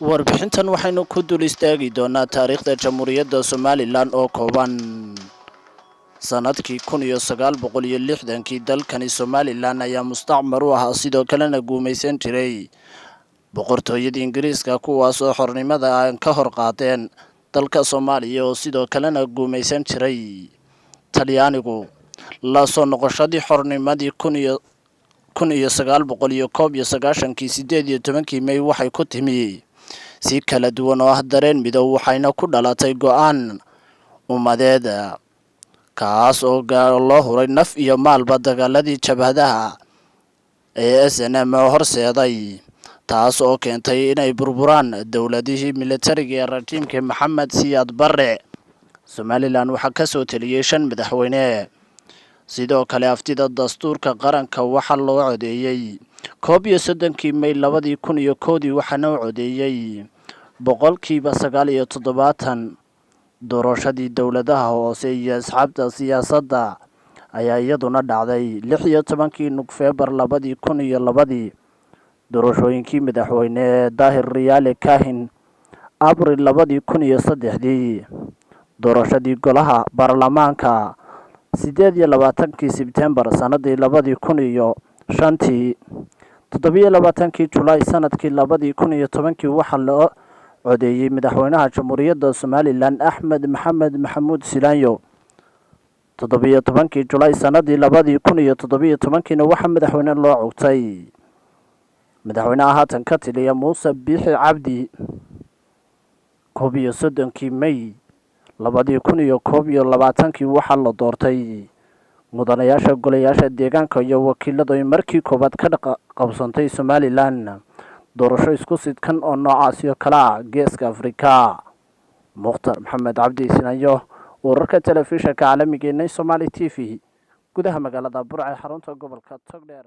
Warbixintan waxaynu ku dul istaagi doonaa taariikhda Jamhuuriyadda Somalilan oo kooban. Sanadkii 1960-kii dalkani Somalilan ayaa mustacmar u ahaa, sidoo kalena guumaysan jiray boqortooyada Ingiriiska, kuwaas oo xornimada aan ka hor qaadeen dalka Soomaaliya oo sidoo kalena guumaysan jiray Talyaanigu. La soo noqoshadii xornimadii 1991-kii 18-kii May waxay ku timi si kala duwan oo ah dareen midow, waxayna ku dhalatay go-aan ummadeed kaas oo loo huray naf iyo maalba dagaaladii jabhadaha ee SNM horseeday, taas oo keentay inay burburaan dowladihii militariga ee rajiimka Maxamed Siyaad Barre. Somalilan waxaa kasoo teliyey 5 madaxweyne. Sidoo kale aftida dastuurka qaranka waxaa loo codeeyey 31-kii May 2001-dii, waxaana u codeeyey 79%. Doorashadii dowladaha hoose iyo asxaabta siyaasadda ayaa iyaduna dhacday 16-kii Nofembar 2002-dii. Doorashooyinkii madaxweyne Daahir Riyaale Kahin Abril 2003-dii. Doorashadii golaha baarlamaanka 28-kii Sebtembar sanadii 2005-tii. 27-kii Julaay sanadkii 2010-kii waxaa loo codeeyey madaxweynaha Jamhuuriyadda Somalilan Axmed Maxamed Maxamuud Silaanyo. 17-kii Julaay sanadii 2017-kiina waxaa madaxweyne loo cogtay madaxweynaha haatan ka taliya Muuse Biixi Cabdi. 31-kii May 2021-kii waxaa la doortay mudanayaasha golayaasha deegaanka iyo wakiiladu ay markii koowaad ka qabsantay Somalilan doorasho isku sidkan oo noocaasi oo kale ah Geeska Afrika. Mukhtar Maxamed Cabdi Isnayo, wararka telefishinka caalamiga ee Somali TV, gudaha magaalada Burco ee xarunta gobolka Togdheer.